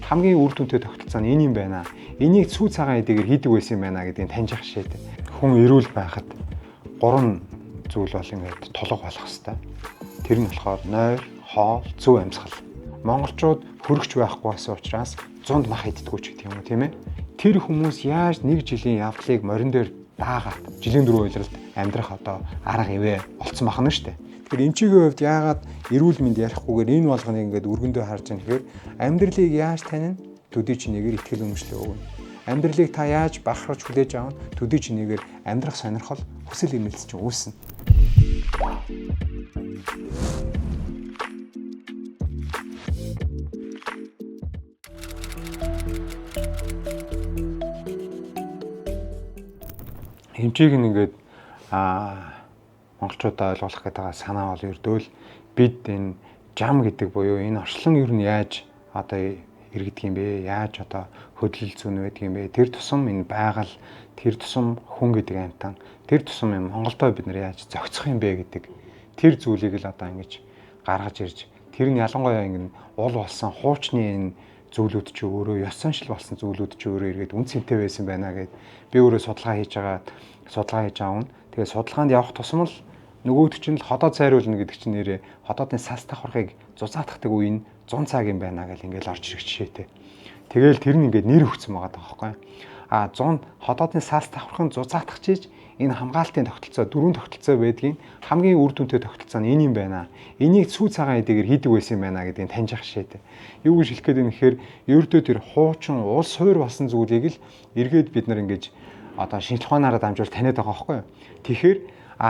хамгийн үр дүнтэй тогтолцоо нь энэ юм байна. Энийг сүү цагаан эдгээр хийдэг байсан юм байна гэдгийг таньж ах жишээтэй. Хүн эрүүл байхад гурван зүйл бол ингээд тулга болох хэвээр. Тэр нь болохоор нойр, хоол, зөв амьсгал. Монголчууд хөрөгч байхгүй байсан учраас зунд мах иддэггүй ч гэдэг юм уу, тийм ээ. Тэр хүмүүс яаж нэг жилийн явдлыг морин дээр даагаад жилийн дөрөв улиралд амьдрах одоо арга ивэ олцсон бахна шүү дээ. Тэгэхээр эмчигийн хувьд яагаад эрүүл мэнд ярихгүйгээр энэ болгоныг ингээд өргөндөө харж байгаа нэхэр амьдралыг яаж танина? Төдий чинээгээр итгэл үнэмшлээ өгнө. Амьдралыг та яаж бахархаж хүлээж авна? Төдий чинээгээр амьдрах сонирхол, хүсэл эрмэлзэл чинь үүснэ. Эмчийг нь ингээд монголчуудаа ойлгуулах гэдэг байгаа санаа бол ердөөл бид энэ жам гэдэг буюу энэ орчлон ер нь яаж одоо иргэдэг юм бэ? Яаж одоо хөдлөл зүүн байдаг юм бэ? Тэр тусам энэ байгаль, тэр тусам хүн гэдэг амьтан, тэр тусам энэ Монголдоо бид нар яаж зохицох юм бэ гэдэг тэр зүйлийг л одоо ингэж гаргаж ирж тэр нь ялангуяа ингэ уул болсон хуучны энэ зүйлүүд чи өөрөө ёс заншил болсон зүйлүүд чи өөрөө эргээд үн цэнтэй байсан байна гэд би өөрөө судалгаа хийж байгаа юм. Тэгээ судалгаанд явах тусам л нөгөөд чинь л ходоод цайруулна гэдэг чинь нэрээ ходоодын сас давхархыг зузаатгадаг үе нь 100 цаг юм байна гэл ингээл орж ирэх жишээтэй. Тэгэл тэр нь ингээд нэр өгсөн байгаа байхгүй. А 100 ходоодын сас давхархын зузаатгах чиж энэ хамгаалтын тогтолцоо дөрвөн тогтолцоо байдгийн хамгийн үр дүнтэй тогтолцоо нь энэ юм байна. Энийг сүү цагаан эдгээр хийдэг байсан юм байна гэдгийг таньж ах жишээтэй. Юу гэж хэлэх гээд байна гэхээр ердөө тэр хуучин уул суур болсон зүйлийг л эргээд бид нар ингэж одоо шинжлэх ухаанаараа дамжуул таниад байгаа байхгүй юу. Тэгэхээр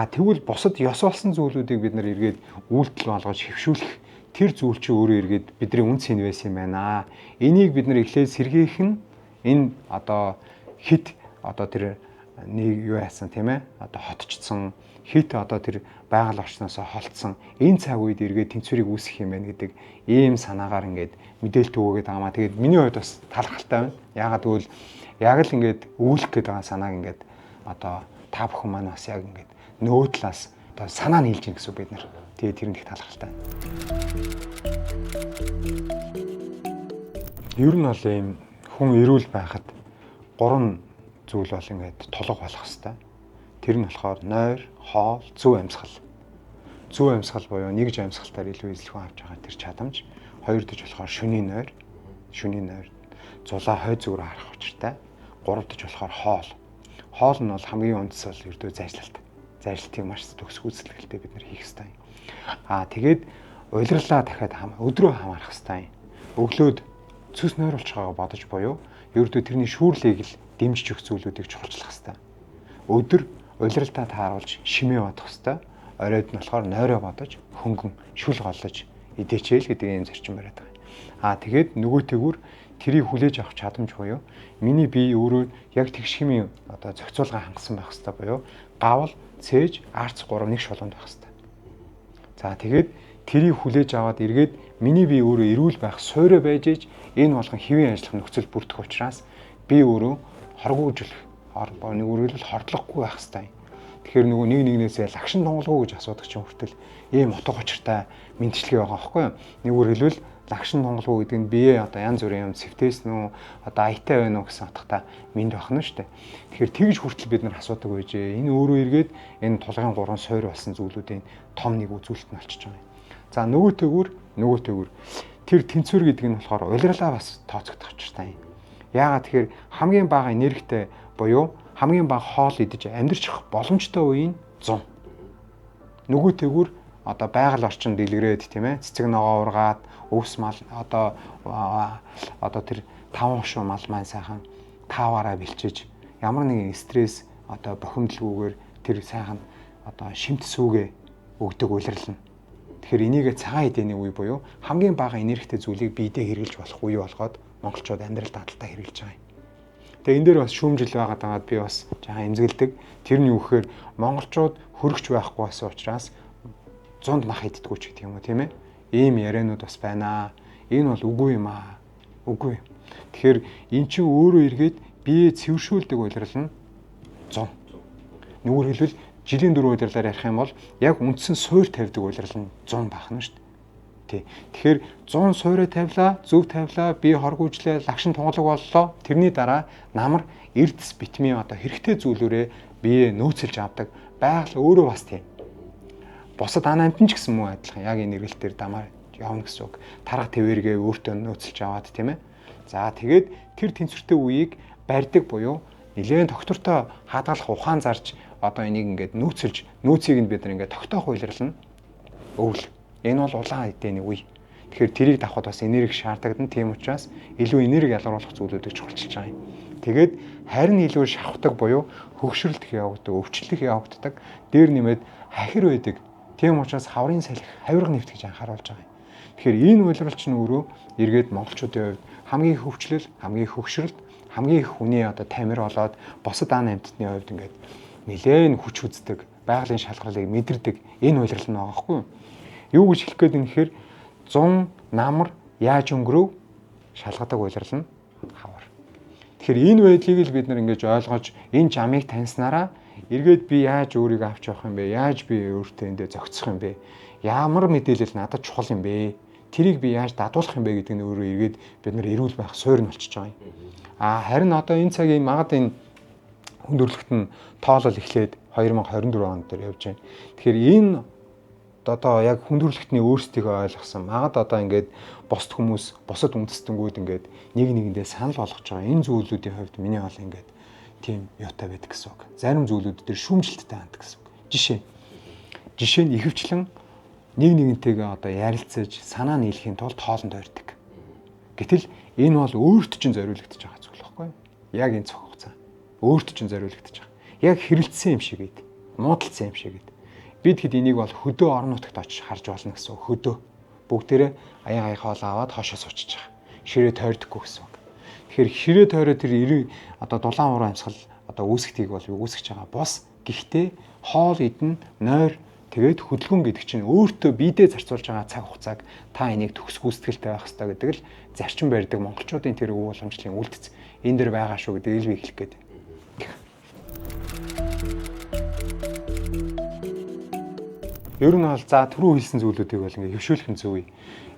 тэгвэл бусад ёс болсон зүйлүүдийг бид нар эргээд үйлдэл болгож хэвшүүлэх тэр зүйл чинь өөрөө эргээд бидний үн цэн байсан юм байна. Энийг бид нар эхлээд сэргээх нь энэ одоо хит одоо тэр нэг юу яасан тийм ээ одоо хотчсон хит одоо тэр байгаль орчноос холдсон энэ цаг үед эргээд тэнцвэрийг үүсгэх юм байна гэдэг ийм санаагаар ингээд мэдээлэл түгээгээд байгаа маа. Тэгээд миний хувьд бас талархалтай байна. Яагаад гэвэл яг л ингээд өгүүлэх гээд байгаа санааг ингээд одоо та бүхэн маань бас яг ингээд нөгөө талаас одоо санаа нь хэлж гин гэсэн үг бид нар. Тэгээд тэр нь их талархалтай. Ер нь бол ийм хүн эрүүл байхад гурван зүйл бол ингээд тулга болох хэвээр. Тэр нь болохоор нойр, хоол, зөв амьсгал. Зөв амьсгал буюу нэгж амьсгалтаар илүү эзлэхүүн авч байгаа тэр чадамж. Хоёр дэж болохоор шөнийн нойр, зулаа хой зүгрээ харах учиртай. Гурав дэж болохоор хоол. Хоол нь бол хамгийн үндэс бол ердөө зайшлалт. Зайшлтыг маш төгс гүйцэтгэлтэй бид нар хийх ёстой. Тэгээд улирлаа дахиад өдрөө хамаарах ёстой. Өглөөд цөс нойруулж байгаагаа бодож буюу ердөө тэрний шүүрлийг л дэмжиж өгөх зүйлүүдийг чухалчлах ёстой. Өдөр улиралдаа тааруулж шимээ бодох ёстой. Оройд нь болохоор нойроо бодож хөнгөн шүл голлож идэчээл гэдэг ийм зарчим бариад байгаа. Тэгээд нөгөө тэгүр тэрийг хүлээж авах чадамж буюу миний бие өөрөө яг тэгш хэмийн одоо зохицуулга хангасан байх ёстой буюу гавл, цээж, арц 3 нэг шулуунд байх ёстой. За тэгээд тэрийг хүлээж аваад эргээд миний бие өөрөө эрүүл байх суурэ байж иж энэ болгон хэвийн ажиллах нөхцөл бүрдэх учраас би өөрөө хоргоожлох нэг үргэлжлэл хордлохгүй байх ёстой. Тэгэхээр нөгөө нэг нэгнээсээ лагшин тунгалгүй гэж асуудаг чинь хүртэл ийм утга учиртай мэдчилгээ байгаа байхгүй юу? Нэг үргэлжлэл лагшин тунгалгүй гэдэг нь бие одоо янз бүрийн юм сэвтээс нүү одоо аятай байна уу гэсэн утгатай мэд байна шүү дээ. Тэгэхээр тэгж хүртэл бид нар асуудаг байжээ. Энэ өөрөө эргээд энэ тулгын гурван суур болсон зүйлүүдийн том нэг үзүүлэлт нь болчихж байгаа юм. За нөгөө төгөр тэр тэнцвэр гэдэг нь болохоор улирлаа бас тооцогдох учиртай юм. Яагаад тэгэхээр хамгийн бага энергитэй буюу хамгийн бага хоол идэж амьдрчих боломжтой үе нь 100. Нөгөө тэгүр одоо байгаль орчин дэлгэрээд тийм ээ цэцэг ногоо ургаад өвс мал одоо тэр таван хошуу мал маань сайхан тааваараа бэлчиж ямар нэгэн стресс одоо бохимдлгүйгээр тэр сайхан одоо шимт сүүгээ өгдөг улирлна. Тэгэхээр энийгээ цагаан эдэний үе буюу хамгийн бага энергитэй зүйлийг биедээ хэрэглэж болох үе болгоод монголчууд амьдрал дадалтаа хэрэглэж байгаа юм. Тэгээ энэ дээр бас шүүмжил байгаад байгаад би бас жаахан эмзэгэлдэг. Тэр нь юу гэхээр монголчууд хөрөгч байхгүй байсан учраас зунд мах иддэггүй ч гэдэг юм уу тийм ээ. Ийм яриануд бас байна. Энэ бол үгүй юм аа. Үгүй. Тэгэхээр эн чинь өөрөө эргээд бие цэвэршүүлдэг улирал нь 100. Нүгэр хэлбэл жилийн дөрөв улирлаар ярих юм бол яг үндсэн суур тавьдаг улирал нь 100 байх нь шүү дээ. Тий. Тэгэхээр 100 суурэ тавилаа, зөв тавилаа, би хоргуучлаа, лагшин тунгалаг боллоо. Тэрний дараа намар эрдэс битмийн одоо хэрэгтэй зүйлүүрээ бие нөөцөлж авдаг. Байгаль өөрөө бас тийм. Бусад ан амтэн ч гэсэн мөн адилхан яг энэ эргэлтээр дамаар явна гэсэн үг. Тарга тэвэргээ өөртөө нөөцөлж аваад тийм ээ. За тэгээд тэр тэнцвэртэй үеийг барьдаг буюу нэлээд тогтвортой хадгалах ухаан зарж одоо энийг ингээд нөөцөлж нөөцийг нь бид нар ингээд тогтоох үйлрэл нь өвөл. Энэ бол улаан эдэний үе. Тэгэхээр тэрийг давхад бас энерги шаардлагадан. Тийм учраас илүү энерги ялгаруулах зүйлүүдийг чухалчилж байгаа юм. Тэгээд харин илүү шавхдаг буюу хөгшрөлт явагддаг, өвчлөх явагддаг, дээр нэмээд хахир байдаг. Тийм учраас хаврын салхи, хавирга нэвт гэж анхааруулж байгаа юм. Тэгэхээр энэ үйлрэл чинь өөрөө эргээд монголчуудын хувьд хамгийн хөвчлөл, хамгийн хөгшрөлт, хамгийн их хүний одоо тамир болоод бусад ан амьтдны хувьд ингээд нэлээд хүч үздэг, байгалийн шалгарлыг мэдэрдэг энэ үйлрэл нь байгаа байхгүй юу? Юу гэж хэлэх гээд юм гэхээр 100 намар яаж өнгөрөв шалгадаг үйлрэл нь хавар. Тэгэхээр энэ байдлыг л бид нар ингэж ойлгож энэ жамыг таньснараа эргээд би яаж өөрийгөө авч явах юм бэ? Яаж би өөртөө эндээ зохицох юм бэ? Ямар мэдээлэл надад чухал юм бэ? Тэрийг би яаж дадуулах юм бэ гэдэг нь өөрөө эргээд бид нар эрүүл байх суурь нь болчихж байгаа юм. А харин одоо энэ цагийн магад энэ хүндрэлт нь тоолол эхлээд 2024 он дээр явж байна. Тэгэхээр энэ одоо яг хүндрэлтний өөрсдийгөө ойлгосон. Магад одоо ингээд бусд хүмүүс, бусад үндэстэнгүүд ингээд нэг нэгэндээ санал болгож байгаа энэ зүйлүүдийн хувьд миний бол ингээд тийм юутай байдаг гэсэн үг. Зарим зүйлүүд дээр шүүмжлэлттэй ханддаг гэсэн үг. Жишээ нь ихэвчлэн нэг нэгнтэйгээ одоо ярилцаж санаа нийлэхийн тулд хоолнд ойрдог. Гэтэл энэ бол өөрт чинь зориулагдаж байгаа зүйл байхгүй юу? Яг энэ цог хугацаа. Өөрт чинь зориулагдаж байгаа. Яг хэрэлдсэн юм шиг гээд, муудалцсан юм шиг гээд. Бид хэд энийг бол хөдөө орон нутагт очиж харж болно гэсэн үг. Хөдөө. Бүгдээрээ аян аян хоол аваад хоошоо суучиж байгаа. Ширээ тойрдоггүй гэсэн үг. Тэгэхээр ширээ тойроо тэр одоо дулаан уран амьсгал одоо үүсгэдгийг бол үүсгэж байгаа бус. Гэхдээ хоол идэн, нойр тэгээд хөдөлгөөн гэдэг чинь өөртөө биедээ зарцуулж байгаа цаг хугацааг та энийг төгс гүйцэтгэлтэй байх ёстой гэдэг л зарчим барьдаг монголчуудын тэр өв уламжлалын үлдэц энэ дэр байгаа шүү гэдэг ил би хэлэх гээд. Ер нь бол за түрүү хэлсэн зүйлүүдийг бол ингээ хөвшөөлөх нь зөв.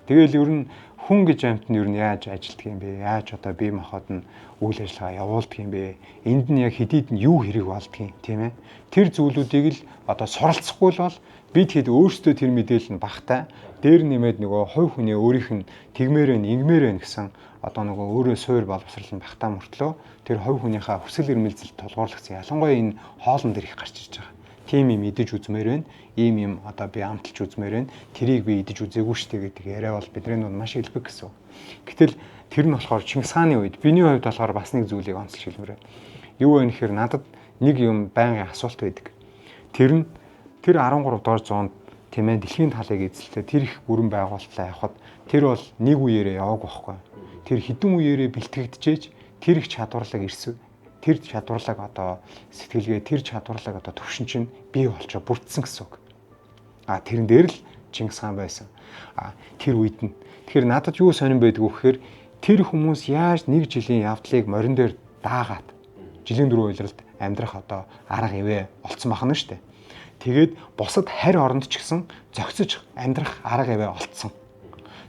Тэгэл ер нь хүн гэж амьт нь ер нь яаж ажилтдаг юм бэ? Яаж одоо бие махбод нь үйл ажиллагаа явуулдаг юм бэ? Энд нь яг хэдийд нь юу хэрэг болдгийг тийм ээ. Тэр зүйлүүдийг л одоо суралцахгүй л бол бид хэд өөрсдөө тэр мэдээлэл нь багтай. Дээр нэмээд нөгөө хувь хүний өөрийнх нь тэгмээр вэ, ингэмээр вэ гэсэн одоо нөгөө өөрөө суур боловсрал нь багтаа мөртлөө тэр хувь хүнийхээ хүсэл эрмэлзэл тулгуурлагдсан. Ялангуяа энэ хоолн дээр их гарч ирж байгаа. Тийм юм идэж үзмээр байна. Ийм юм одоо би амталж үзмээр байна. Тэрийг би идэж үзээгүй штэ гэдэг яриа бол бидний дунд маш илбэг гэсэн. Гэтэл тэр нь болохоор Чингис хааны үед биний хувьд болохоор бас нэг зүйлийг онцолж хэлмээр байна. Юу вэ гэхээр надад нэг юм байнгын асуулт байдаг. Тэр нь тэр 13 дугаар зуунд тийм ээ дэлхийн талыг эзэлтээ тэр их бүрэн байгуулалтлаа явахад тэр бол нэг үеэрээ яваагүй байхгүй. Тэр хідэн үеэрээ бэлтгэгджээж тэр их чадварлаг ирсэн. Тэр чадварлаг одоо сэтгэлгээ, тэр чадварлаг одоо төвшин чинь бий болчоо бүрдсэн гэсэн үг. А тэрэн дээр л Чингис хаан байсан. А тэр үед нь тэгэхээр надад юу сонирн байдгүй гэхээр тэр хүмүүс яаж нэг жилийн явдлыг морин дээр даагаад жилийн дөрвөн улиралд амьдрах одоо арга ивэ олцсон бахна шүү дээ. Тэгээд бусад харь оронд ч гэсэн зохицож амьдрах арга ивэ олцсон.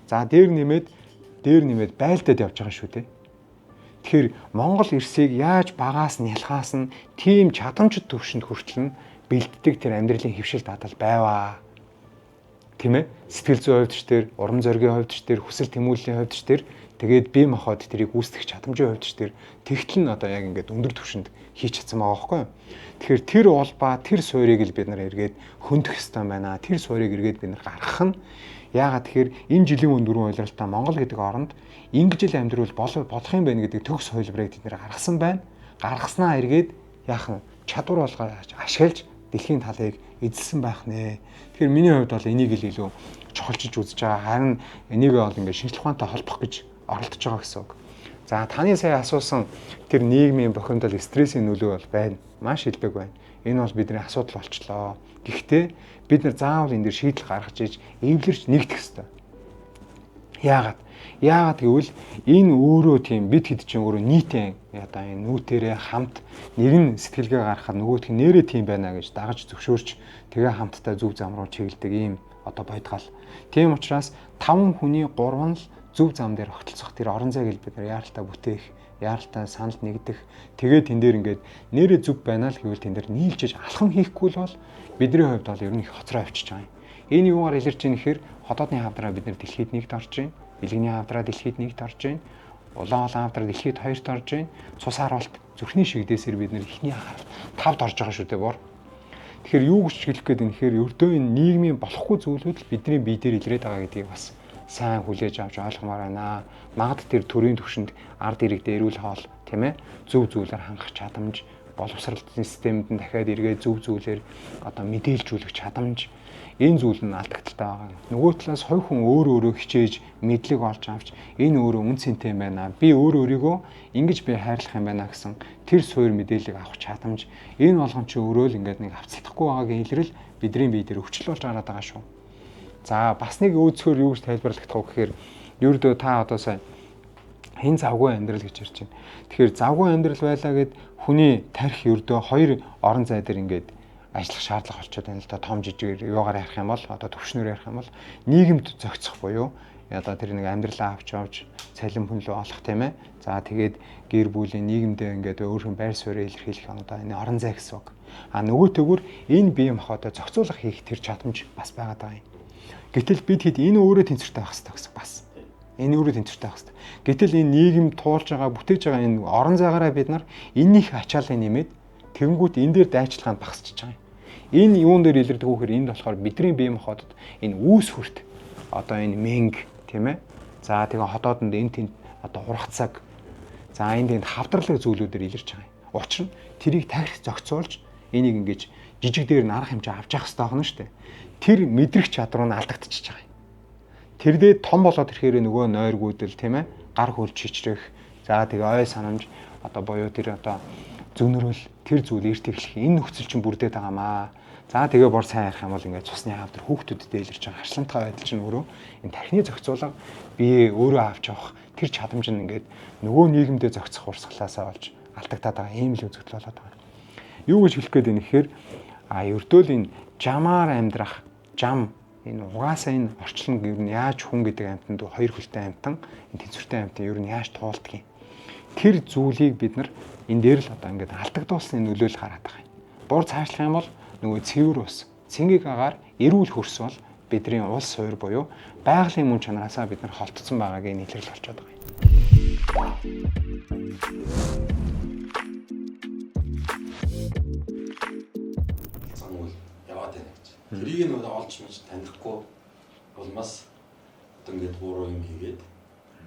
За дээр нэмээд байлдаад явж байгаа шүү дээ. Тэгэхээр Монгол эрсийг яаж багаас нь ялхаас нь тийм чадамжит төвшөнд хүртэл нь бэлддэг тэр амьдралын хэвшил дадал байваа. Тийм ээ? Сэтгэл зүйн хувьд ч тэр, урам зоригийн хувьд ч тэр, хүсэл тэмүүллийн хувьд ч тэр, тэгээд бие махбод тэрийг үүсгэх чадамжийн хувьд ч тэр тэгтэл нь одоо яг ингээд өндөр түвшинд хийж чадсан байгаа байхгүй юу? Тэгэхээр тэр улбаа, тэр суурийг л бид нар эргээд хөндөх ёстой байна. Тэр суурийг эргээд бид нар гаргах нь яагаад тэгэхээр энэ жилийн өндөр улиралтаа Монгол гэдэг оронд ингэж л амьдрал болох юм байна гэдэг төгс хувилбарыг тэд нэр гаргасан байна. Гаргаснаа эргээд яахан чадвар болгоо ашиглаж дэлхийн талыг эзэлсэн байх нэ. Тэгэхээр миний хувьд бол энийг л илүү чухалчилж үзэж байгаа. Харин энийг бол ингээд шинжлэх ухаантай холбох гэж оролдож байгаа гэсэн үг. За таны сая асуусан тэр нийгмийн бохимдол, стрессийн нөлөө бол байна. Маш илбэг байна. Энэ бол бидний асуудал болчлоо. Гэхдээ бид нар заавал энэ дэр шийдэл гаргаж иж эвлэрч нэгдэх ёстой. Яагаад? Яагаад гэвэл энэ өөрөө тийм бид хэд чинь өөрөө нийтийн одоо энэ нүүтэрээ хамт нэг нь сэтгэлгээ гаргахад нөгөөх нь нэрээ тийм байна гэж дагаж зөвшөөрч тэгээ хамтдаа зөв зам руу чиглэдэг ийм Одоо бодгаал. Тийм учраас 5 хүний 3 нь л зөв зам дээр огтлцох тэр орон зайг л бид нар яаралтай бүтээх, яаралтай санал нэгдэх. Тэгээд тэн дээр ингээд нэрээ зөв байна л гэвэл тэн дээр нийлжиж алхам хийхгүй л бол бидний хувьд бол ер нь их хоцроо авчиж байгаа юм. Энэ юугаар илэрч ийн гэхээр хотоодны хавдраа бид нар дэлхийд нэгт орж ийн, элэгний хавдраа дэлхийд нэгт орж ийн, улаан олон хавдраа дэлхийд хоёрт орж ийн, цус харуулт зүрхний шигдээсээр бид нар эхний хаалт тавд орж байгаа шүү дээ бор. Тэгэхээр юу гэж хэлэх гээд юм гэхээр ердөө энэ нийгмийн болохгүй зүйлүүд л бидний бие дээр илрээд байгаа гэдгийг бас сайн хүлээж авч ойлгомоор байна. Магад тэр төрийн түвшинд ард иргэдээ эрүүл хоол, тийм ээ, зөв зүйлээр хангах чадамж, боловсролын системд нь дахиад эргээ зөв зүйлээр одоо мэдээлжүүлэх чадамж энэ зүйл нь алдагдaltaй байгаа. Нөгөө талаас хувь хүн өөр өөрөө хичээж мэдлэг олж авч энэ өөрөө үн цэнтэй юм байна. Би өөр өөрийгөө ингэж би хайрлах юм байна гэсэн тэр суур мэдээллийг авах чадамж энэ болгон чи өөрөө л ингээд нэг авцалдахгүй байгаагийн илрэл бидний бие дээр өвчлөл болж гараад байгаа шүү. За бас нэг өөцгөр юу гэж тайлбарлагдах вэ гэхээр ердөө та одоо сайн хэн завгүй амьдрал гэж ярьж байна. Тэгэхээр завгүй амьдрал байлаа гэд хүний тарих ердөө хоёр орон зай дээр ингээд ажиллах шаардлага болчиход байна л да. Том жижигээр юугаар ярих юм бол одоо төвшнөр ярих юм бол нийгэмд зохицох буюу одоо тэр нэг амьдралаа авч явж цалин хүнлөө олох, тийм ээ. За тэгээд гэр бүлийн нийгэмдээ ингээд өөрхөн байр суурийг илэрхийлэх одоо энэ орон зай гэсэн үг. А нөгөө төгөр энэ бие махбодоо зохицуулах хийх тэр чадамж бас байгаад байгаа юм. Гэтэл бид хэд энэ өөрөө тэнцвэртэй байх хэрэгтэй гэсэн бас. Энэ өөрөө тэнцвэртэй байх хэрэгтэй. Гэтэл энэ нийгэм туулж байгаа, бүтээж байгаа энэ орон зайгаараа бид нар энэнийх ачааллыг нэмээд тэгэнгүүт энэ дээр дайчилгаа нь багасчиж байгаа юм. Энэ юун дээр илэрдэг вэ гэхээр энд болохоор бидний бие махбодод энэ үүс хүрт одоо энэ мэнг, тийм ээ. За тэгээ хотоодонд энэ тэнд одоо ургацаг за энэ тэнд хавдарлаг зүйлүүдээр илэрч байгаа юм. Учир нь тэрийг тарих зохицуулж энийг ингэж жижиг дээр нь арга хэмжээ авч явах хэрэгтэй байна шүү дээ. Тэр мэдрэх чадвар нь алдагдчихж байгаа юм. Тэрдээ том болоод ирэхээр нөгөө нойргүүдэл, тийм ээ, гар хөл чичрэх, за тэгээ ой санамж одоо буюу тэр одоо зөнөрөл тэр зүйл эрт эхлэх энэ нөхцөл чинь бүрдээд байгаа маа. За тэгээ бор сайн ярих юм бол ингээд цусны хавдар хүүхдүүдэд илэрч байгаа харшламтгай байдал чинь өөрөө энэ тархины зохицуулга бие өөрөө авч явах тэр чадамж нь ингээд нөгөө нийгэмдээ зохицох урсгалаасаа болж алдагдаад байгаа ийм л үзэгдэл болоод байгаа. Юу гэж хэлэх гээд байна гэхээр а ердөө л энэ жамаар амьдрах жам энэ угаасаа энэ орчлон ер нь яаж хүн гэдэг амьтанд хоёр хөлтэй амьтан энэ тэнцвэртэй амьтан ер нь яаж туулдаг юм. Тэр зүйлийг бид нар энэ дээр л одоо ингээд алдагдуулсны нөлөөлөл хараад байгаа юм. Бор цаашлах юм бол нөгөө цэвэр ус, цэнгийг агаар, эрүүл хөрс бол бидний улс суур буюу байгалийн мөн чанараасаа бид нар холтцсон байгаагийн илрэл болчиход байгаа юм. Зам үл яваад байна гэж. Тэрийг нь олж мэж танихгүй улмаас одоо ингээд буруу юм хийгээд,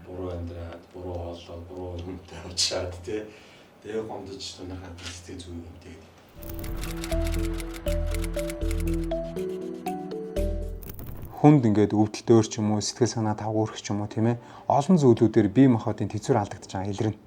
буруу амьдраад, буруу хооллоод, буруу хүнтэй уулзаад тий. Тэгээ гомдож тунахад сэтгэл зүй юм тэгээд. Хүнд ингээд өвдөлтөөр ч юм уу, сэтгэл санаа тавгуурх ч юм уу, тийм ээ. Олон зүйлүүдээр бие махбодын тэнцвэр алдагдаж байгаа илэрнэ.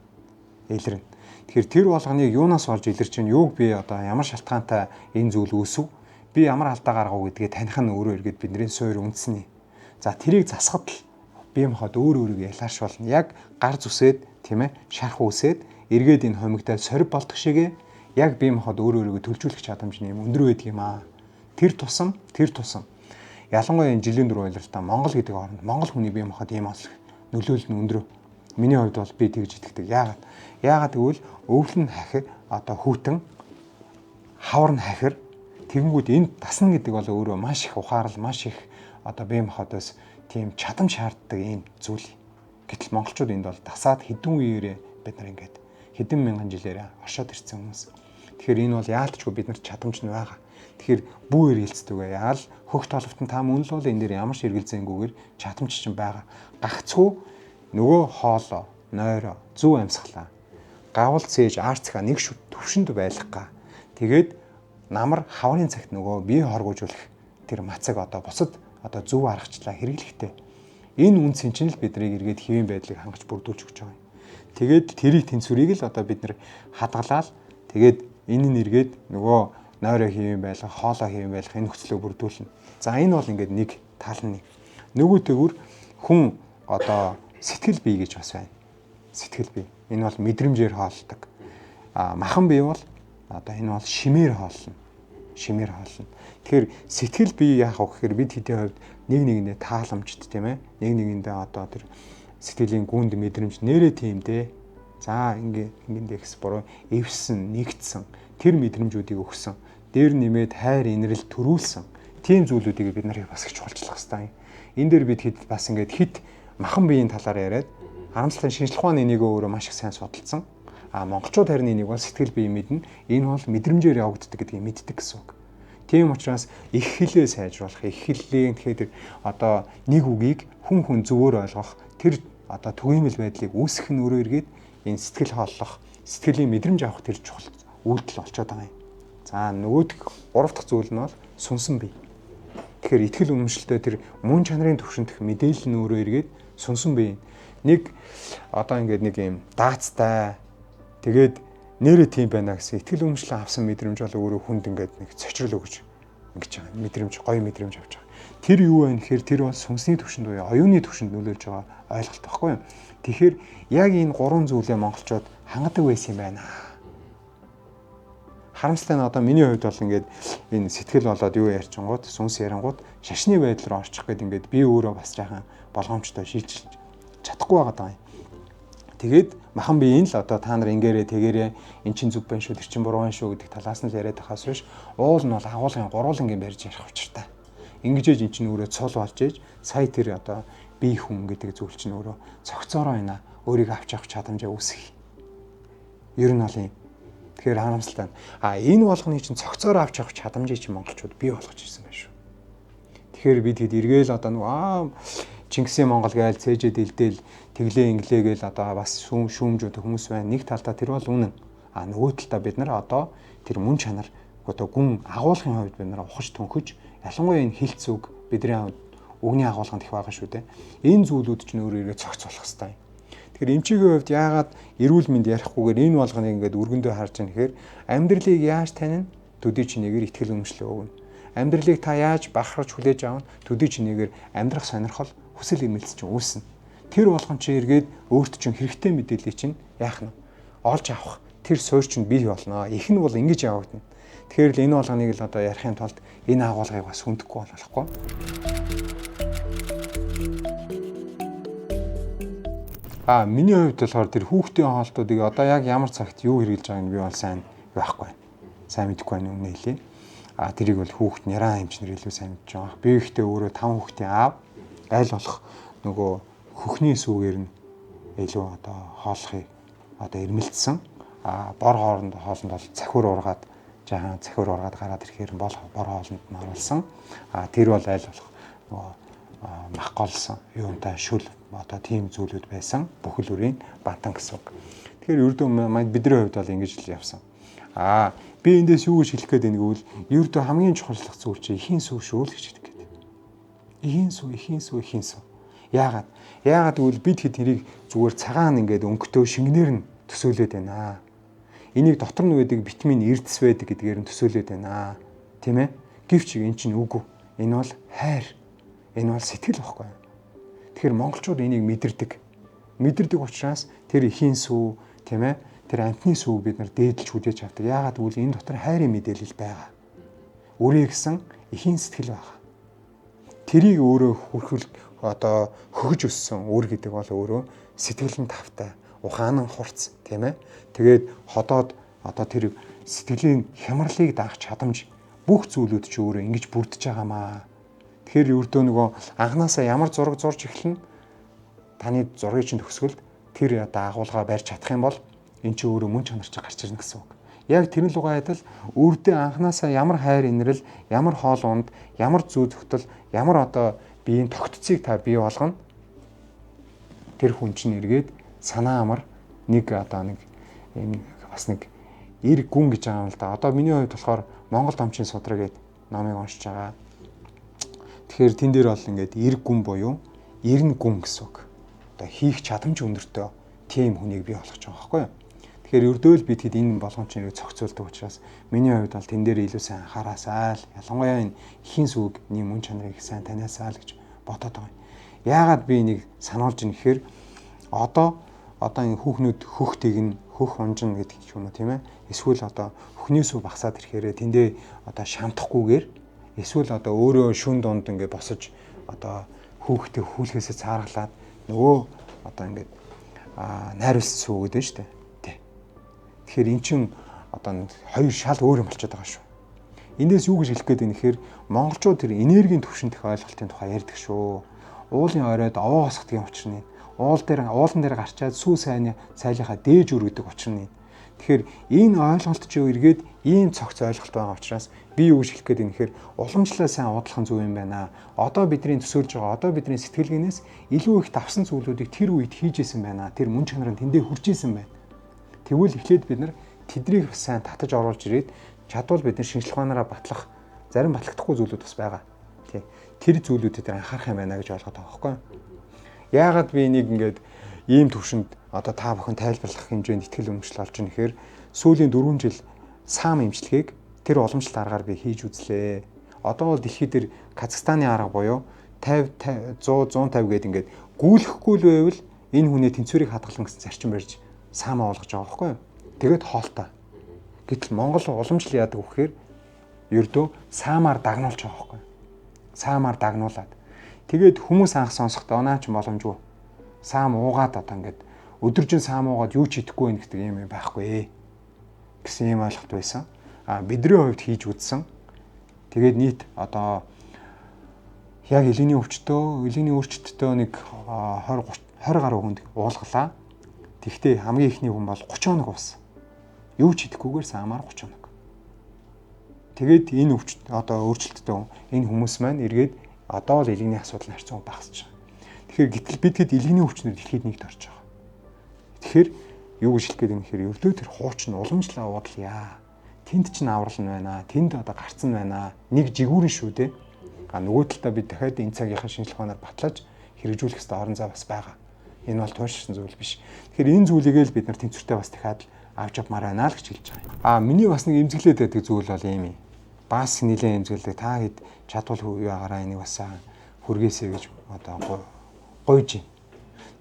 Илэрнэ. Тэгэхээр тэр болгоныг юунаас болж илэрч чинь юуг би одоо ямар шалтгаантай энэ зүйл үүсв? Би ямар алдаа гаргав гэдгээ таних нь өөрөө эргээд бидний суур үндэсний. За тэрийг засахад л бие махбод өөр өөрийгөө ялааршуулна. Яг гар зүсээд, тийм ээ, шарх үсээд эргээд энэ хомигдоод сорив болдох шигээ яг бие махбод өөр өөрийгөө төлжүүлэх чадамж нь юм өндөр байдаг юм аа. Тэр тусам ялангуяа энэ жилийн дөрөв улиралдаа Монгол гэдэг оронд Монгол хүний бие махбод ийм олох нөлөөлөл нь өндөр. Миний хувьд бол би тэгж итгэдэг. Яагаад? Яагаад гэвэл өвөл нь хахир одоо хүүтэн хавар нь хахир тэгэнгүүт энэ тасна гэдэг бол өөрөө маш их ухаарал, маш их одоо бие махбодоос тийм чадам шаарддаг ийм зүйл. Гэтэл монголчууд энд бол тасаад хэдэн үеэрээ бид нар ингээд хэдэн мянган жилээр оршоод ирсэн хүмүүс. Тэгэхээр энэ бол яалтчгүй бид нар чадамж нь байгаа. Тэгэхээр бүү эргэлздэг бай. Яал хөх толготон та мөн л бол энэ дээр ямар ч эргэлзээгүйгээр чадамж чинь байгаа. Гагцхүү нөгөө хоолоо, нойроо, зөв амьсгалаа. Гавал цээж арцгаа нэг шүт төвшөнд байлгах. Тэгээд намар хаврын цагт нөгөө бие хоргоожуулах тэр мацаг одоо бусад одоо зөв аргачлаа хэрэглэхтэй. Энэ үнц чинь л биднийг эргээд хэвийн байдлыг хангаж бүрдүүлж өгч байгаа юм. Тэгээд тэрийг тэнцвэрийг л одоо бид нэр хадгалаад тэгээд энэ нь эргээд нөгөө нойроо хэвийн байлгах, хоолоо хэвийн байлгах энэ нөхцөлөө бүрдүүлнэ. За энэ бол ингээд нэг тал нь. Нөгөө төгөр хүн одоо сэтгэл бие гэж бас байна. Сэтгэл бие. Энэ бол мэдрэмжээр хооллодог. А махан бие бол одоо энэ бол шимээр хооллоно. Шимээр хоолно. Тэгэхээр сэтгэл бие яах вэ гэхээр бид хэдийн хувьд нэг нэгэндээ тааламжт, тийм ээ. Нэг нэгэндээ одоо тэр сэтгэлийн гүнд мэдрэмж нэрээ тийм дээ. За ингээ ингэндээ гэс буруу эвсэн, нэгдсэн тэр мэдрэмжүүдийг өгсөн. Дээр нэмээд хайр инрэл төрүүлсэн. Тийм зүйлүүдийг бид нарыг бас их чухалчлах хэрэгтэй юм. Энэ дээр бид хэд бас ингээд хит махан биеийн талаар яриад харамсалтай шинжлэх ухааны энийг өөрөө маш их сайн судалсан. А монголчууд харин энийг бол сэтгэл бие мэднэ. Энэ бол мэдрэмжээр явагддаг гэдгийг мэддэг гэсэн үг. Тийм учраас их хэлээ сайжруулах, их хэллийн тэгэхээр одоо нэг үгийг хүн хүн зөвөр ойлгох тэр одоо түгээмэл байдлыг үүсгэх нь өөрөө эргээд энэ сэтгэл хооллох, сэтгэлийн мэдрэмж авах тэр чухал үйлдэл болчиход байгаа юм. За нөгөөх гурав дахь зүйл нь бол сүнсэн бие. Тэгэхээр итгэл үнэмшилтэй тэр мөн чанарын түвшиндх мэдээлэл нь өөрөө эргээд сүнсэн бие. Нэг одоо ингээд нэг юм даацтай тэгээд нэрээ тийм байна гэсэн итгэл үнэмшлээ авсан мэдрэмж бол өөрөө хүнд ингээд нэг цочрол өгч ингэж байгаа. Мэдрэмж, гоё мэдрэмж авч байгаа. Тэр юу вэ гэхээр тэр бол сүнсний түвшинд буюу оюуны түвшинд нөлөөлж байгаа ойлголт байхгүй юу? Тэгэхээр яг энэ гурван зүйлээ монголчууд хангадаг байсан юм байна. Харамсалтай нь одоо миний хувьд бол ингээд энэ сэтгэл болоод юу ярьчингууд сүнс ярангууд шашны байдал руу орчих гээд ингээд би өөрөө бас жаахан болгоомжтой шилжилж чадахгүй байгаа юм. Тэгээд махан биеийн л одоо та нар ингээрээ тэгээрээ эн чин зүг байна шүү, тэр чин буруу байна шүү гэдэг талаас нь л яриад байхаас биш уул нь бол агуулгын гурвуулангийн барьж ярих учиртай. Ингэж ээж эн чин өөрөө цул болж ээж сая тэр одоо бие хүн гэдэг зүйл чинь өөрөө цогцоороо байна. Өөрийгөө авч явах чадамжаа үүсгэх. Ер нь бол юм. Тэгэхээр харамсалтай. А энэ болгоны чинь цогцоороо авч явах чадамжийг чинь монголчууд бий болгож ирсэн байх шүү. Тэгэхээр бид хэд эргээл одоо нөгөө Чингисийн Монгол гээл цээжээ дэлдээл тэглээ инглээ гээл одоо бас шүүмжүүд хүмүүс байна. Нэг талдаа тэр бол үнэн. А нөгөө талдаа бид нар одоо тэр мөн чанар одоо гүн агуулгын хувьд бид нар ухаж түнхэж ялангуяа энэ хилц үг бидний үгний агуулганд их байгаа шүү дээ. Энэ зүйлүүд чинь өөрөө эргээ цогц болох хэрэгтэй юм. Тэгэхээр эмчигийн хувьд яагаад эрүүл мэнд ярихгүйгээр энэ болгоныг ингээд өргөндөө харж байгаа нэхэр амьдралыг яаж танина? Төдий чинээгээр итгэл үнэмшлээ өгнө. Амьдралыг та яаж бахархаж хүлээж авна? Төдий чинээгээр амьдрах сонирхол, хүсэл эрмэлзэл чинь үүснэ. Тэр болгон чи эргээд өөрт чинь хэрэгтэй мэдээллийг чинь яах нь? Олж авах тэр суурь чинь бий болно. Их нь бол ингэж явагдана. Тэгэхээр л энэ болгоныг л одоо ярихын тулд энэ агуулгыг бас хүндэхгүй болохгүй. А миний хувьд болохоор тэр хүүхдийн хоолтуудыг одоо яг ямар цагт юу хэрэглэж байгааг нь би бол сайн байхгүй. Сайн мэдэхгүй байна үнэ хэлье. А тэрийг бол хүүхд няраа эмчнэр илүү сайн мэдж байгаа. Би ихтэй өөрөө 5 хүүхдийн аав аль болох нөгөө хөхний сүүгээр нь илүү одоо хооллохыг одоо эрмэлзсэн. А бор хооронд хоолнд бол цахиур ургаад жаахан цахиур ургаад гараад ирэхээр бол бор хоолнд нь оруулсан. А тэр бол аль болох нөгөө мах голсон юунтай шүл одоо тийм зүйлүүд байсан. Бүхэл бүрийн бантан гэсэн үг. Тэгэхээр ердөө бидний хувьд бол ингэж л явсан. Аа би эндээс юу гэж хэлэх гээд байна гэвэл ердөө хамгийн чухалчлах зүйл чинь эхийн сүү шүү л гэж хэлэх гээд. Эхийн сүү, эхийн сүү, эхийн сүү. Яагаад? Яагаад гэвэл бид хэд тэрийг зүгээр цагаан ингээд өнгөтөө шингэнээр нь төсөөлөд байна. Энийг дотор нь байдаг витамин эрдэс байдаг гэдгээр нь төсөөлөд байна. Тийм ээ? Гэвч энэ чинь үгүй. Энэ бол хайр. Энэ бол сэтгэл байхгүй. Тэгэхээр монголчууд энийг мэдэрдэг. Мэдэрдэг учраас тэр эхийн сүү, тийм ээ? Тэр амтны сүүг бид нар дээдэлж хүлээж авдаг. Яагаад гэвэл энэ дотор хайрын мэдээлэл байгаа. Үрээ гэсэн эхийн сэтгэл байгаа. Тэрийг өөрөө хүрхэл одоо хөгж өссөн үр гэдэг бол өөрөө сэтгэл нь тавтай, ухаан нь хурц, тийм ээ? Тэгээд ходоод одоо тэр сэтгэлийн хямралыг даах чадамж бүх зүйлүүд чи өөрөө ингэж бүрдэж байгаамаа. Тэгэхээр ердөө нөгөө анханасаа ямар зураг зурж эхэлнэ таны зургийг чинь төгсгөлд тэр одоо агуулгаа барьж чадах юм бол эн чинь өөрөө мөн чанар чи гарч ирнэ гэсэн үг. Яг тэрэн лугаа адил үрдээ анханасаа ямар хайр инрэл, ямар хоол унд, ямар зүү зөгтөл, ямар одоо биеийн тогтцыг та бий болгоно. Тэр хүн чинь эргээд санаа амар нэг одоо нэг энэ бас нэг эр гүн гэж байгаа юм л да. Одоо миний хувьд болохоор Монгол домчийн судраг гэдэг номыг уншиж байгаа. Тэгэхээр тэн дээр бол ингээд эр гүн буюу эрн гүн гэсэн үг. Одоо хийх чадамж өндөртөө тийм хүнийг бий болгож байгаа байхгүй юу? Тэгэхээр ердөөл бид хэд энэ болгоомж нэрийг зохицуулдаг учраас миний хувьд бол тэн дээр илүү сайн анхаараасай л ялангуяа энэ эхийн сүгний мөн чанарыг сайн таниасаа л гэж бодоод байгаа юм. Яагаад би энийг сануулж ийн гэхээр одоо одоо энэ хүүхнүүд хөх тэгнэ, хөх унжина гэдэг юм уу тийм ээ. Эсвэл одоо хөхний сүү багасаад ирэхээрээ тэндээ одоо шамтахгүйгээр эсвэл одоо өөрөө шүн дунд ингээд босож одоо хүүхдээ хүүлэхээсээ цааргалаад нөгөө одоо ингээд найруулсан сүү гэдэг нь шүү дээ. Тэ. Тэгэхээр эн чин одоо хоёр шал өөр юм болчиход байгаа шүү. Эндээс юу гэж хэлэх гээд байна гэхээр монголчууд тэр энергийн түвшинд их ойлголтын тухай ярьдаг шүү. Уулын оройд овоо госгодгийн учир нь уул дээр уулан дээр гарчаад сүү сайны цайлынхаа дээж өргөдөг учир нь. Тэгэхээр энэ ойлголт чи эргээд ийм цогц ойлголт байгаа учраас би юу гэж хэлэх гээд байна гэхээр уламжлалаа сайн удлах нь зөв юм байна. Одоо бидний төсөөлж байгаа, одоо бидний сэтгэлгээнээс илүү их давсан зүйлүүдийг тэр үед хийж исэн байна. Тэр мөн чанар нь тэндээ хүрч исэн байна. Тэгвэл эхлээд бид нар тэднийг бас сайн татаж оруулж ирээд чадвал бид нар шинжлэх ухаанаараа батлах зарим батлагдахгүй зүйлүүд бас байгаа. Тий. Тэр зүйлүүдэд анхаарах юм байна гэж ойлгоод байгаа байхгүй юу? Яагаад би энийг ингээд ийм төвшөнд одоо та бүхэн тайлбарлах хэмжээнд итгэл үнэмшил олж ийн гэхээр сүүлийн 4 жил саам имчилгээг тэр уламжлалт аргаар би хийж үзлээ. Одоо бол дэлхий дээр Казахстаны арга буюу 50 100 150 гээд ингээд гүйлэхгүй л байвал энэ хүний тэнцвэрийг хадгална гэсэн зарчим барьж саамаа олгож байгаа байхгүй юу? Тэгээд хоолтой. Гэтэл Монгол уламжлал яадаг вэ гэхээр ердөө саамаар дагнуулж байгаа байхгүй юу? Саамаар дагнуулад. Тэгээд хүмүүс анх сонсохдоо наа ч боломжгүй. Саам уугаад одоо ингээд өдөржин саам уугаад юу ч идэхгүй байх гэдэг юм байхгүй гэсэн юм ойлголт байсан. А бидний хувьд хийж үзсэн. Тэгээд нийт одоо яг элений өвчтөө, элений өөрчлөлттэй нэг 20 30 гаруй хүнд уулгалаа. Тэгвэл хамгийн ихний хүн бол 30 хоног уусан. Юу ч идэхгүйгээр саамаар 30 хоног. Тэгээд энэ өвч одоо өөрчлөлттэй энэ хүмүүс маань эргээд одоо л элегний асуудал нь харьцангуй багасч байгаа. Тэгэхээр гэтэл бид хэд элегний өвчнөр дэлхийд нэгт орж байгаа. Тэгэхээр юу гэж хэлэх гээд байна гэхээр ердөө тэр хуучин уламжлаа уудлаа. Тэнд чинь аврал нь байна. Тэнд одоо гарцсан байна. Нэг жигүүрэн шүү дээ. А нөгөө талдаа бид дахиад энэ цагийнхаа шинжлэх ухаанаар батлаж хэрэгжүүлэх ёстой орон зай бас байгаа. Энэ бол туйлширсан зүйл биш. Тэгэхээр энэ зүйлийг л бид нар тэнцвэртэй бас дахиад авч явмаар байна л гэж хэлж байгаа юм. А миний бас нэг эмзэглээд байдаг зүйл бол ийм юм. Бас нэлээд эмзэглэдэг. Та хэд чадвал юу байгаараа энийг бас хүргээсэй гэж одоо гуйж байна.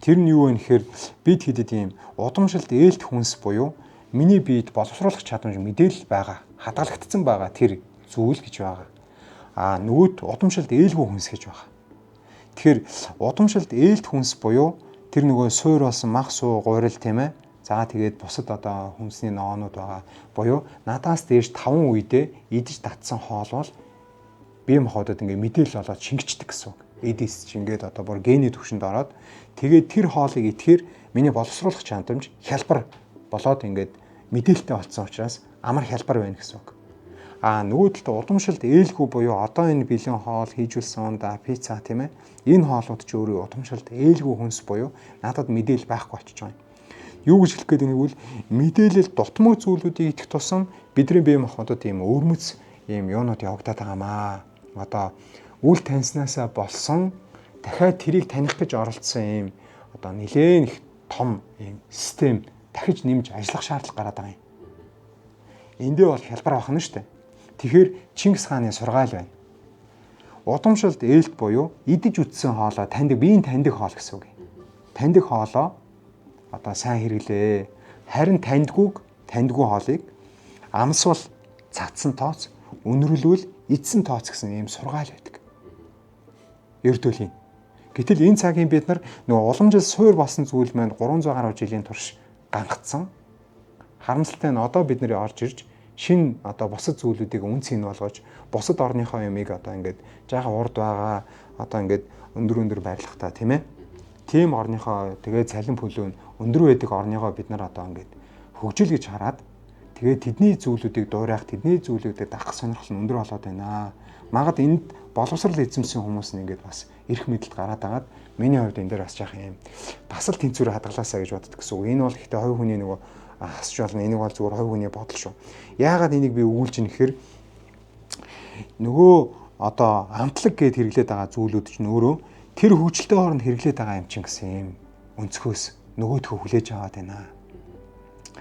Тэр нь юу вэ гэхээр бид хэдэд ийм удамшилт ээлт хүнс буюу миний биед боловсруулах чадамж мэдээлэл байгаа, хадгалагдсан байгаа тэр зүйл гэж байгаа. А нөгөөд удамшилт ээлгүй хүнс гэж байгаа. Тэгэхээр удамшилт ээлт хүнс буюу тэр нөгөө суур болсон мах суу гурил тийм ээ. За тэгээд бусад одоо хүнсний ноонууд байгаа. Буюу надаас дээш 5 үедээ идэж татсан хоол бол бие махбодод ингээ мэдээлэл болоод шингэждэг гэсэн үг. Эдис чи ингээд одоо бүр гений түвшинд ороод тэгээд тэр хоолыг идэхээр миний боловсруулах чадамж хялбар болоод ингээд мэдээлэлтэй болсон учраас амар хялбар байна гэсэн үг. А нөгөө талд удамшилт ээлгүй буюу одоо энэ бэлэн хоол хийжүүлсэн ундаа пицца тийм ээ. Энэ хоолууд чи өөрөө удамшилт ээлгүй хүнс буюу надад мэдээлэл байхгүй болчихж байгаа юм. Юу гэж хэлэх гээд байгааг бол мэдээлэл дутмаг зүйлүүдийг идэх тусам бидний бие махбодод ийм өвөрмөц ийм юунууд явагдаад байгаамаа. Одоо үл таньснаасаа болсон дахиад тэрийг таних гэж оролдсон ийм одоо нэлээн их том ийм систем дахиж нэмж ажиллах шаардлага гараад байгаа юм. Эндээ бол хялбар авах нь шүү дээ. Тэгэхээр Чингис хааны сургаал байна. Удамшилт ээлт буюу идэж үтсэн хоолоо таньдаг, биеийн таньдаг хоол гэсэн үг. Таньдаг хоолоо одоо сайн хэрэглээ. Харин таньдгүйг, таньдгүй хоолыг амсвал цацсан тооц, үнэрлвэл эдсэн тооц гэсэн ийм сургаал байдаг. Ердөөлийн. Гэтэл энэ цагийн бид нар нөгөө уламжил суур болсон зүйл маань 300 гаруй жилийн турш гангацсан. Харамсалтай нь одоо бид нэр орж ирж шин одоо бусад зүйлүүдийг үн цэн болгож бусад орныхоо юмыг одоо ингээд жаахан урд байгаа одоо ингээд өндөр өндөр барилгатай тийм ээ. Тийм орныхоо тэгээ цалин пөлөө нь өндөр байдаг орныгоо бид нар одоо ингээд хөгжил гэж хараад тэгээ тэдний зүйлүүдийг дуурайх, тэдний зүйлүүдийг дагах сонирхол нь өндөр болоод байна. Магад энд боловсрал эзэмсэн хүмүүс нь ингээд бас эрх мэдэлд гараад агаад миний хувьд энэ дээр бас жаахан юм бас л тэнцвэр хадгалаасаа гэж боддог гэсэн үг. Энэ бол ихтэй хувь хүний нөгөө хасч болно. Энийг бол зүгээр хувь хүний бодол шүү. Яагаад энийг би өгүүлж ийн гэхээр нөгөө одоо амтлаг гэд хэрэглээд байгаа зүйлүүд чинь өөрөө тэр хөгжилтэй хооронд хэрэглээд байгаа юм чинь гэсэн юм өнцгөөс нөгөөдхөө хүлээж аваад байна.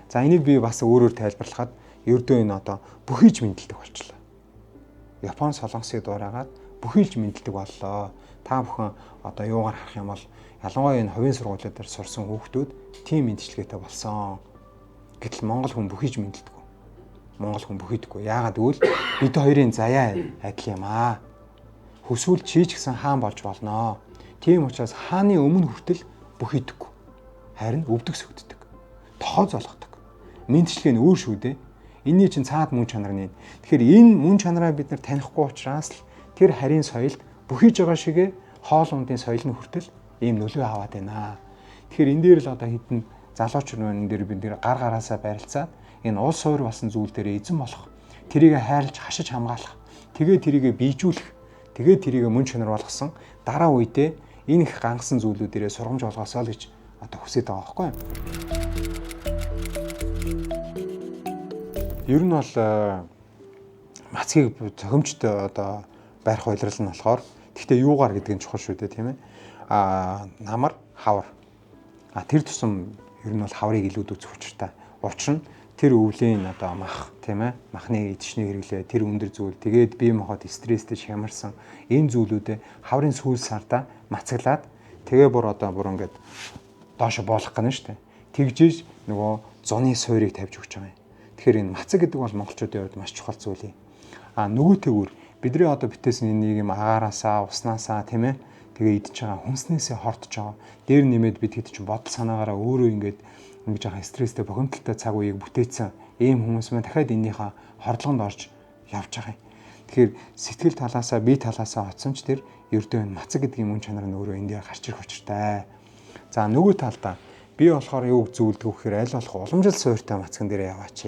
За энийг би бас өөрөөр тайлбарлахад ердөө энэ одоо бүхийж мэндэлдэг болчлоо. Япон солонгосыг дуурайгаад бүхийж мэндэлдэг боллоо. Та бүхэн одоо юугаар харах юм бол Ялангуяа энэ хувийн сургуулиудаар сурсан хүүхдүүд тийм мэндчилгээтэй болсон. Гэтэл Монгол хүн бүхийж мэндэлдэг. Монгол хүн бүхийдэггүй. Яагаад гэвэл бид хоёрын заяа адил юм аа. Хүсвэл чи ч гэсэн хаан болж болноо. Тийм учраас хааны өмнө хүртэл бүхийдэггүй. Харин өвдөг сөгддөг. Тохоо золгодог. Мэндчилгээ нь өөр шүү дээ. Энийний чинь цаад мөн чанар нь. Тэгэхээр энэ мөн чанараа бид нар танихгүй учраас л тэр харийн соёлд бүхийж байгаа шигэ хоол ундын соёл нь хүртэл ийм нөлөө аваад байна. Тэгэхээр энэ дээр л одоо хідэн залуучууд энэ дээр бид нэр гар гараасаа барилцаад энэ улс суур болсон зүйл дээр эзэн болох, тэрийг хайрлж хашиж хамгаалах, тэгээ тэрийг биежүүлэх, тэгээ тэрийг мөн чанар болгосон дараа үедээ энэ их гангасан зүйлүүдээрээ сургамж болгосоо л гэж одоо хүсэж байгаа байхгүй юу? Ер нь бол мацгийг зохимжтой одоо барих улирал нь болохоор тэгтээ юугаар гэдэг нь чухал шүү дээ, тийм ээ. Намар, хавар. Тэр тусам ер нь бол хаврыг илүүд үзэх учиртай. Учир нь тэр өвлийн одоо мах, тийм ээ, махны идшний хэрэглээ, тэр өндөр зүйл, тэгээд бие махбод стресстэй шамарсан энэ зүйлүүдээ хаврын сүүл сарда мацаглаад тэгээ бүр одоо бүр ингээд доошо буулгах гэнэ шүү дээ. Тэгжиж нөгөө зуны суурийг тавьж өгч байгаа юм. Тэгэхээр энэ мацаг гэдэг бол монголчуудын хувьд маш чухал зүйл юм. Нөгөө тэгвэр бидний одоо битээсэн энэ нэг юм агаараасаа, уснаасаа, тийм ээ, тэгээ идж байгаа хүнснээсээ хордож байгаа. Дээр нэмээд бид хэд чинь бодол санаагаараа өөрөө ингээд ингэж байгаа стресстэй бохимдолтой цаг үеийг бүтээсэн ийм хүмүүс маань дахиад энэнийхээ хордлогонд орж явж байгаа юм. Тэгэхээр сэтгэл талаасаа, бие талаасаа оцсон ч тэр ердөө энэ мацаг гэдэг юм чанар нь өөрөө энэ дээр гарч ирэх учиртай. За нөгөө талдаа би болохоор юу зүйлдэг вэ гэхээр аль болох уламжлал суурьтай мацган дээр яваач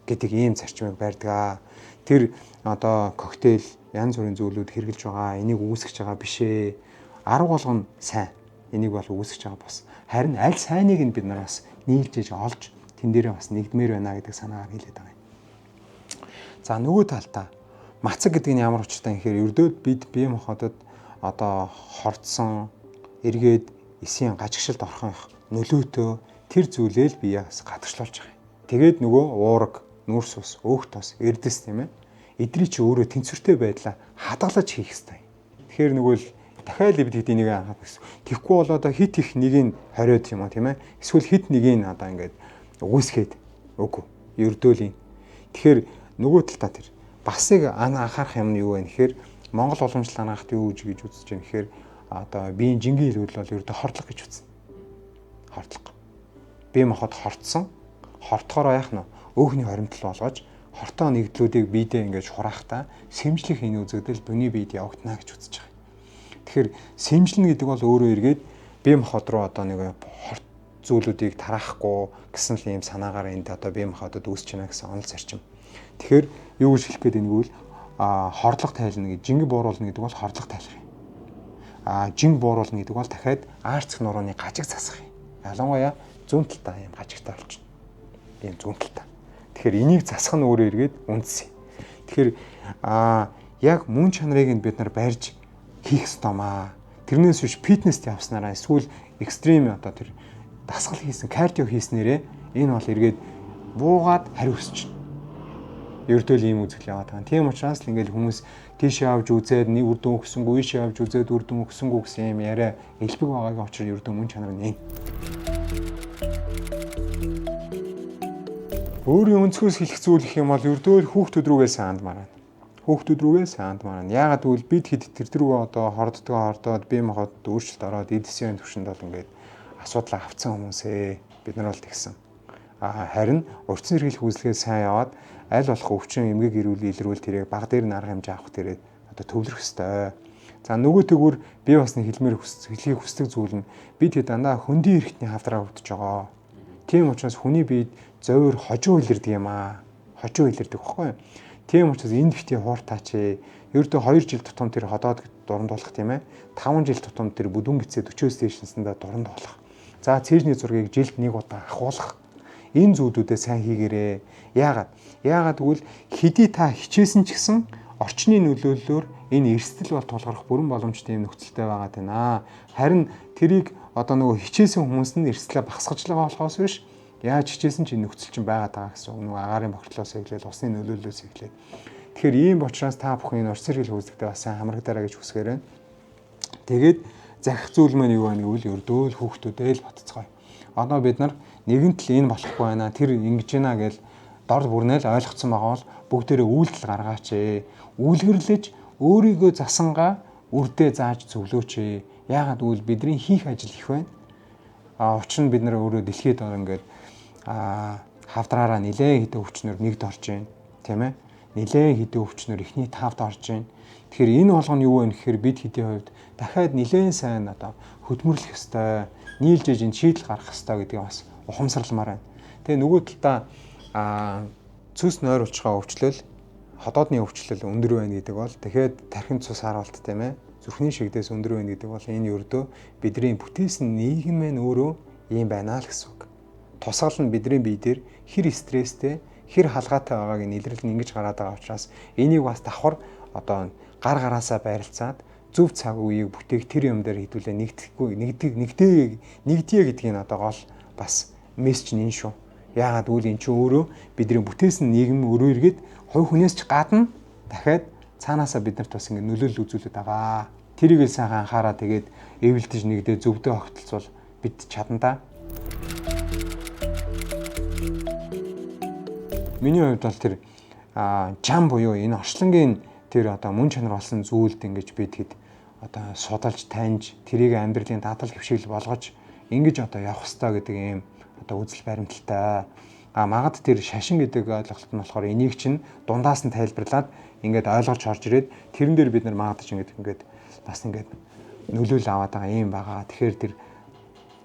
гэдэг ийм зарчмыг барьдаг. Тэр одоо коктейл янз бүрийн зүйлүүд хэрглэж байгаа, энийг үүсгэж байгаа биш ээ. Арга болгоно сайн. Энийг бол үүсгэж байгаа бос. Харин аль сайныг нь бид нар бас нийлж иж олж тэн дээрээ бас нэгдмээр байна гэдэг санаагаар хэлээд байгаа юм. За нөгөө талдаа мацаг гэдэг нь ямар учиртай юм гэхээр ердөөд бид бие махбодод одоо хордсон эргээд эсийн гажигшилд орхон их нөлөөтөө тэр зүйлээ л бие бас гадагшлуулж байгаа юм. Тэгээд нөгөө уураг, нүрс ус, өөх тос, эрдэс, тийм ээ. Эдрий чи өөрөө тэнцвэртэй байдлаа хадгалаж хийх ёстой. Тэгэхээр нөгөө л дахиад бид хэд энийг анхаарах гэсэн. Тэгэхгүй бол одоо хит их нэг нь хориод юм уу, тийм ээ. Эсвэл хит нэг нь одоо ингээд үүсгээд үгүй. Ердөөл юм. Тэгэхээр нөгөө талдаа тэр басыг анхаарах юм нь юу вэ гэхээр Монгол уламжлал ангаахт юу гэж үзэж байна гэхээр одоо биеийн жингийн илүүдэл бол ердөө хордлого гэж үзнэ. Хордлого. Бие махбод хордсон. Хортохороо яах нь өөхний хоримтлал болгож хортоо нэгдлүүдийг биедээ ингэж хураахтаа сэмжлэх энэ үзэгдэл бүний биед явагдана гэж үзэж байгаа. Тэгэхээр сэмжлэнэ гэдэг бол өөрөө эргээд бие махбод руу одоо нэг хорт зүйлүүдийг тараахгүй гэсэн л ийм санаагаар энд одоо бие махбодод үүсэж байна гэсэн онол зарчим. Тэгэхээр юу гэж хэлэх гээд байна гэвэл хордлого тайлна гэж, жинг бууруулна гэдэг бол хордлого тайлах юм. Жинг бууруулна гэдэг бол дахиад аарцх нурууны гажиг засах юм. Ялангуяа зүүн талдаа ийм гажигтай болчихно. Ийм зүүн талдаа. Тэгэхээр энийг засах нь өөрөө эргээд үндэс юм. Тэгэхээр яг мөн чанарыг нь бид нар барьж хийх ёстой маа. Тэрнээс биш фитнест явснараа эсвэл экстрим одоо тэр дасгал хийсэн, кардио хийснээрээ энэ бол эргээд буугаад хариу өсчихнө. Ердөөл ийм үзэгдэл яваад байгаа. Тийм учраас л ингээл хүмүүс тийшээ авч үзээд нэг үр дүн өгсөнгүү, ийшээ авч үзээд үр дүн өгсөнгүү гэсэн юм яриа элбэг байгаагийн учир ердөө мөн чанар нь энэ. Өөрийн өнцгөөс хэлэх зүйл гэх юм бол ердөөл хүүхдүүд рүүгээ сайн андмаар байна. Хүүхдүүд рүүгээ сайн андмаар байна. Яагаад гэвэл бид хэд тэр тэрүүгээ одоо хорддгоо хордоод бие махбод өөрчлөлт ороод эдсийн төвшөнд бол ингээд асуудал авцсан хүмүүсээ бид нар бол тэгсэн. Харин урьдчилан сэргийлэх үйлчлэгээ сайн яваад аль болох өвчин эмгэг ирүүл илрүүл тэрийг баг дээр нь арга хэмжээ авах тэрээ одоо төвлөрөх ёстой. За нөгөө тэгвэр би бас нэг хэлмээр хэлхийг хүсдэг зүйл нь бид хэд дандаа хөндийн эрхтний хавдраа өвдөж байгаа. Тийм учраас хүний биед зовир хожуу илэрдэг юм аа. Хожуу илэрдэг баггүй юу? Тийм учраас энд битгий хууртаач ээ. Ердөө 2 жил тутам тэр ходоод дурандуулах тийм ээ. 5 жил тутам тэр бүдүүн гисээ 40-оос дээш насандаа дурандуулах. За цээжний зургийг жилд нэг удаа ахуулах. Энэ зүйлүүдээ сайн хийгээрээ. Яагаад? Яагаад гэвэл хэдий та хичээсэн ч гэсэн орчны нөлөөллөөр энэ эрсдэл бол тулгарх бүрэн боломжтой юм нөхцөлтэй байгаа даа. Харин тэрийг одоо нөгөө хичээсэн хүмүүс нь эрсдлээ багасгаж байгаа болохоос биш яаж хичээсэн ч энэ нөхцөл чинь байгаад байгаа гэсэн үг. Нөгөө агаарын бохирдлоос эхлээл, усны нөлөөллөөс эхлээл. Тэгэхээр ийм учраас та бүхэн энэ урьдчилан сэргийлэх үйлчлэгтээ бас сайн хамрагдаарай гэж хүсгээр байна. Тэгээд Захих зүйл маань юу байна гэвэл ердөөл хүүхдүүдээ л бодцгоё. Одоо бид нар нэгэнт л энэ болохгүй байна, тэр ингэж байна гэж дор бүрнээ л ойлгоцсон байгаа бол бүгдээрээ үйлдэл гаргаач ээ. Үлгэрлэж өөрийгөө засангаа үрдээ зааж зөвлөөч ээ. Яагаад гэвэл бидний хийх ажил их байна. А учир нь бид нар өөрөө дэлхийд дор ингээд хавдраараа нилээн хэдэн өвчнөр нэгд орж байна, тийм ээ. Нилээн хэдэн өвчнөр эхний тавд орж байна. Тэгэхээр энэ болгоно юу вэ гэхээр бид хэдийн хувьд дахиад нилээн сайн одоо хөдөлмөрлөх ёстой, нийлж ээж энэ шийдэл гаргах ёстой гэдгийг бас ухамсарламаар байна. Тэгээ нөгөө талдаа цүс нойруулчихаа өвчлөл, ходоодны өвчлөл өндөр байна гэдэг бол тэгэхээр тархин цус харуулт, тийм ээ. Зүрхний шигдээс өндөр байна гэдэг бол энэ ердөө бидний бүтээсэн нийгэм маань өөрөө ийм байна л гэсэн үг. Тусгал нь бидний бие дээр хэр стресстэй, хэр халгаатай байгааг нь илрэл нь ингэж гараад байгаа учраас энийг бас давхар одоо гар гараасаа байрлцаад зөв цаг үеийг бүтээх тэр юм дээр хэдүүлээ нэгдэхгүй нэгдэг нэгдээ нэгдье гэдгийг нь одоо гол бас мессеж нь энэ шүү. Яагаад гэвэл эн чинь өөрөө бидний бүтээсэн нийгэм өөрөө эргээд хувь хүнээс ч гадна дахиад цаанаасаа биднэрт бас ингэ нөлөөлөл үзүүлээд байгаа. Тэрийг л сайхан анхаараа тэгээд эвэлдэж нэгдээ зөвдөө огтлцвол бид чадна да. Миний хувьд бол тэр жам буюу энэ орчлонгийн тэр одоо мөн чанар болсон зүйлд ингэж бид хэд одоо судалж таньж тэрийг амьдралын даатгал хэвшигэл болгож ингэж одоо явах ёстой гэдэг ийм одоо үзэл баримталтай. А магад тэр шашин гэдэг ойлголт нь болохоор энийг чинь дундаас нь тайлбарлаад ингээд ойлгож орж ирээд тэрэн дээр бид нар магадж ингээд бас ингээд нөлөөлөл аваад байгаа юм байгаа. Тэгэхээр тэр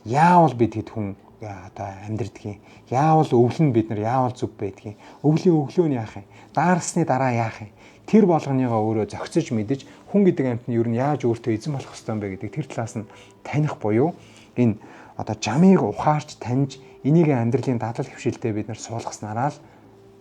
яавал бид хэд хүн одоо амьдрдгийг, яавал өвлөн бид нар яавал зүг байдгийг, өвлийн өглөө нь яах юм, даарсны дараа яах юм, тэр болгоныгоо өөрөө зохицож мэдэж хүн гэдэг амьт нь ер нь яаж өөртөө эзэн болох ёстой юм бэ гэдэг тэр талаас нь таних буюу энэ одоо жамыг ухаарч таньж энийг амьдралын дадлал хэвшилдээ бид нар суулгаснараа л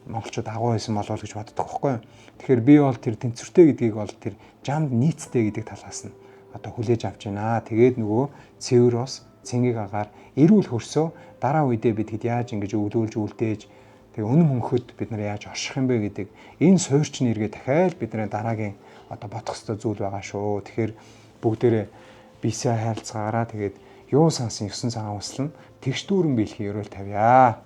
монголчууд агуу байсан болов уу гэж боддог байхгүй юу. Тэгэхээр би бол тэр тэнцвэртэй гэдгийг бол тэр жамд нийцтэй гэдэг талаас нь одоо хүлээж авч байна. Тэгээд нөгөө цэвэр ус, цэнгийг агаар, эрүүл хөрсөө дараа үедээ бид хэд яаж ингэж өвлүүлж үлдээж тэгээ үнэн мөнхөд бид нар яаж орших юм бэ гэдэг энэ суурь чинь эргээ дахиад бидний дараагийн одоо бодох ёстой зүйл байгаа шүү. Тэгэхээр бүгдээрээ бисээ харилцаагаараа тэгээд юу сансан 9 цагаан услан тэгш дүүрэн биелэхийн өрөөл тавья.